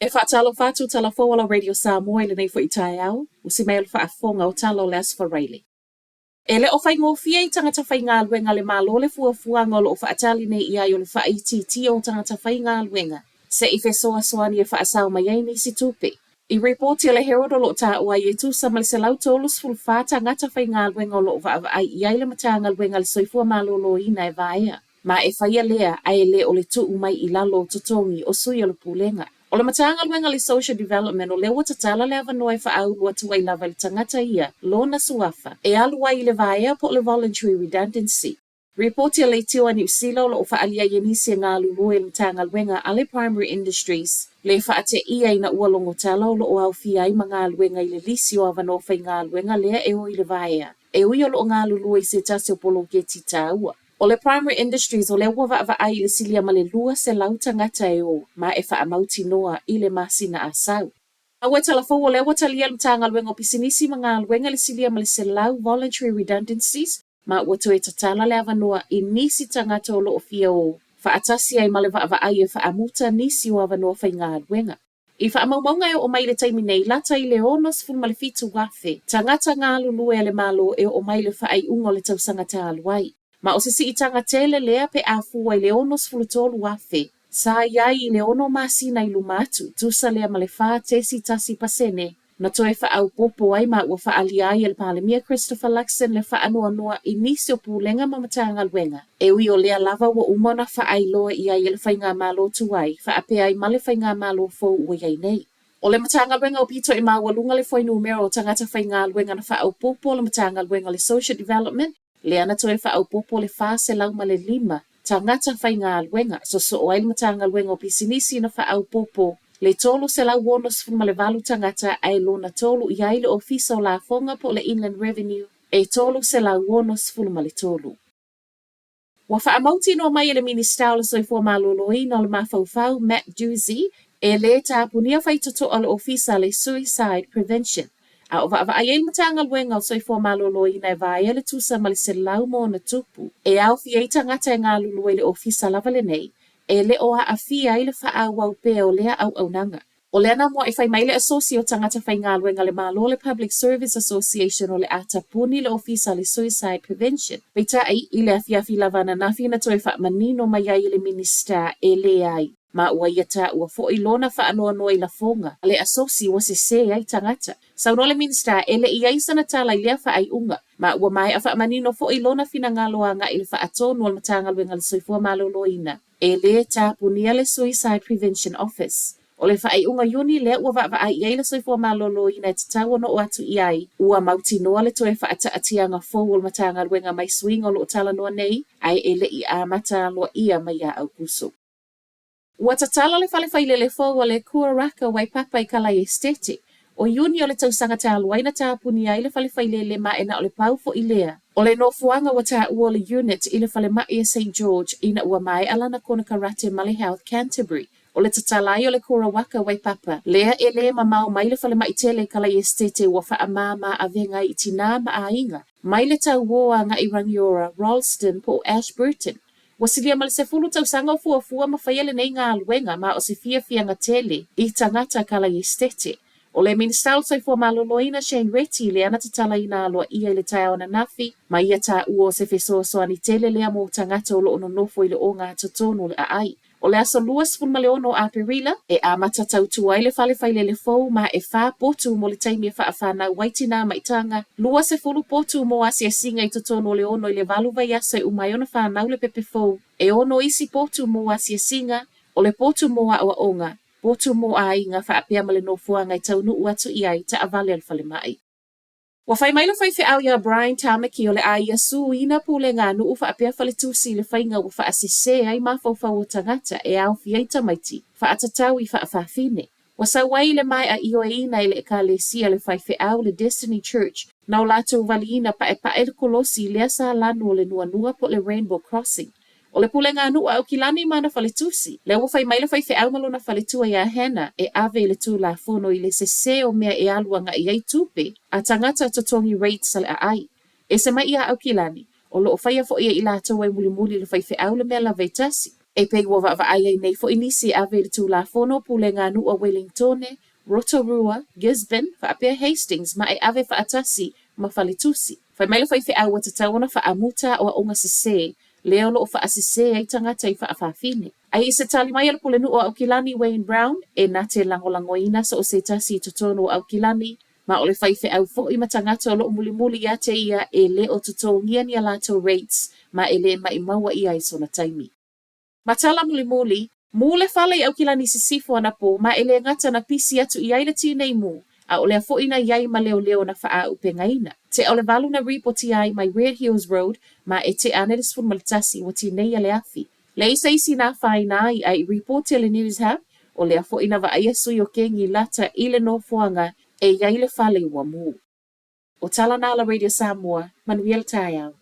E faatalofa atu Talafou o la Radio Samoa i lenei foi taeao, usi mai o le faafofoga o tala o le Aso Faraile. E le o faigofie i tagata faigaluega a le Malo le fuafuaga o lo o faatali nei i ai o le faaitiitia o tagata faigaluega se i fesoasoani e faasao mai ai nisi tupe. I ripoti a le Herald o lo o taua ai e tusa ma le 134 tagata faigaluega o lo o vaavaai i ai le Matagaluega a le Soifua Maloloina e vaea. Ma e faia lea ae le o le tuu mai i lalo o totogi o sui o le Pulega. O le Matagaluega a le Social Development o lea ua tatala le avanoa e faaulu atu ai lava i le tagata ia lona suafa e alu ai i le vaea po o le voluntary redundancy. Ripoti a Leitio a Niu Sila o lo o faaalia ai e nisi e galulue i le Matagaluega a le Primary Industries le faateia ina ua logotala o lo o aofia ai ma galuega i le lisi o avanoa faigaluega lea e o i le vaea e ui o lo o galulue i se tasi o poloketi taua. O le Primary Industries o lea ua vaavaai i le silia ma le 200 tagata e o ma e faamautinoa i le masina Asau. Aua e talafou o lea ua talia e le Matagaluega o Pisinisi ma Galuega le silia ma le 100 voluntary redundancies ma ua toe tatala le avanoa i nisi tagata o lo o fia o faatasi ai ma le vaavaai e faamuta nisi o avanoa faigaluega. I faamaumauga e oo mai i le taimi nei, lata i le 67,000 tagata galulue a le Malo e oo mai i le faaiuga o le tausaga talu ai. Ma o se siitaga tele lea pe a fua i le 63,000 sa i ai i le ono masina i luma atu, tusa lea ma le 4.1% na toe faaopoopo ai ma ua faaalia ai e le Palemia Christopher Luxon le faanoanoa i nisi o Pulega ma Matagaluega e ui o lea lava ua uma ona faailoa i ai e le Faigamalo tuai faapea ai ma le Faigamalo fou ua i ai nei. O le Matagaluega o pito i maualuga le fuainumera o tagata faigaluega na faaopoopo o le Matagaluega o le Social Development lea na toe faaopoopo le 405 tagata faigaluega, sosoo ai le Matagaluega o Pisinisi na faaopoopo le 368 tagata ae lona tolu i ai le Ofisa o Lafoga po o le Inland Revenue e 363. Ua faamautinoa mai e le Minisita o le Soifua Maloloina o le Mafaufau, Matt Doocey, e lē tapunia faitotoa le Ofisa a le Suicide Prevention, a o vaavaai ai le Matagaluega o Soifua Maloloina e vaea le tusa ma le 100+, e aofia ai tagata e galulue i le ofisa lava lenei, e le o aafia ai le faaauau pea o lea auaunaga. O lea na mua'i fai mai le Asosi o Tagata Faigaluega a le Malo, le Public Service Association, o le a tapuni le Ofisa o le Suicide Prevention. Peitai, i le afiafi lava ananafi na toe faamanino mai ai e le Minisita e leai, ma ua ia taua foi lona faanoanoa i lafoga a le Asosi ua sesē ai tagata. Saunoa le Minisita e le i i ai sana tala i lea faaiuga, ma ua maea faamanino foi lona finagalo agai i le faatonu a le Matagaluega o le Soifua Maloloina e lē tapunia le Suicide Prevention Office. O le faaiuga Iuni lea ua vaavaai i ai le Soifua Maloloina e tatau ona oo atu i ai, ua mautinoa le toe faataatiaga fou o le Matagaluega mai suiga o lo o talanoa nei, ae e le i amata aloaia mai ia Aukuso. Ua tatala le fale failele fou a le Kuaraka Waipapa i Kalai Esitete. O Iuni o le tausaga talu ai na tapunia ai le fale failele ma e na o le pau foi lea o le nofoaga ua taua o le unit i le falemai a Saint George ina ua maea lana konekarate ma le Health Canterbury. O le tatala ai o le Kurawaka Waipapa lea e lē mamao mai le falemai tele i Kalai Esitete ua faamāmā avega ai i tinā ma aiga mai le tauō agai Rangiora, Rolleston po o Ashburton. Ua silia ma le 10 tausaga o fuafua ma faia lenei galuega ma o se fiafiaga tele i tagata Kalai Esitete. O le Minisita o le Soifua Maloloina Shane Reti lea na tatalaina aloaia i le taeao ananafi ma ia taua o se fesoasoani tele lea mo tagata o lo o nonofo i le ogatotonu o le aai. O le aso 26 o Aperila, e amata tautua ai le fale failele fou ma e fa potu mo le taimi e faawhanau ai tinā maitaga, 20 potu mo asiasiga i totonu o le ono i le valu vaiaso e uma ai ona whanau le pepe fou, e ono isi potu mo asiasiga, o le potu mo aoaoga, potu mo aiga faapea ma le nofoaga e taunuu atu i ai taavale a le falemai. Ua fai mai le faifeau iā Brian Tamaki o le a ia suina pulega a nuu faapea faletusi i le faiga ua faasesē ai mafaufau o tagata e aofia ai tamaiti faatatau i faafafine. Ua sau ai i le maea ioeina e le Ekalesia le faifeau le Destiny Church na o latou valiina paepae le kolosi i lea salanu o le nuanua po o le Rainbow Crossing. O le pulega a nuu a Aukilani ma ana faletusi, lea ua fai mai le faifeau ma lona faletua iā Hannah e ave i le Tulafono i le sesē o mea e alu agai ai tupe a tagata totogi rates a le aai. Ese mai iā Aukilani, o lo o faia foi e i latou e mulimuli le faifeau le mea lava e tasi. E pei ua vaavaai ai nei foi nisi e ave i le Tulafono Pulega Nuu a Welingtone, Rotorua, Gisborne, faapea Hastings ma e ave faatasi ma faletusi. Fai mai le faifeau ua tatau ona faamuta aoaoga sesē lea o lo o faasesē ai tagata i faafafine. A i se tali mai a le Pulenuu o Aukilani Wayne Brown, e na te lagolagoina so o se tasi i totonu o Aukilani, ma o le faifeau foi ma tagata o lo o mulimuli ia te ia e le o totogia ni a latou rates ma e le maʻimau ia i sona taimi. Ma tala mulimuli, mū le fale i Aukilani Sisifo anapo ma e le gata na pisi atu i ai le tinei mū, a o lea foi na i ai ma leoleo na faaauupegaina. Tea o le 8 na ripotia ai mai Red Hills Road ma e tea ane le 11 ua tineia le afi. Leai se isi na afaina ai a i ripoti a le Newshub, o lea foi na vaaia sui o kengi lata i le nofoaga e i ai le fale ua mū. O tala na a la Radio Samoa, manuia le taeao.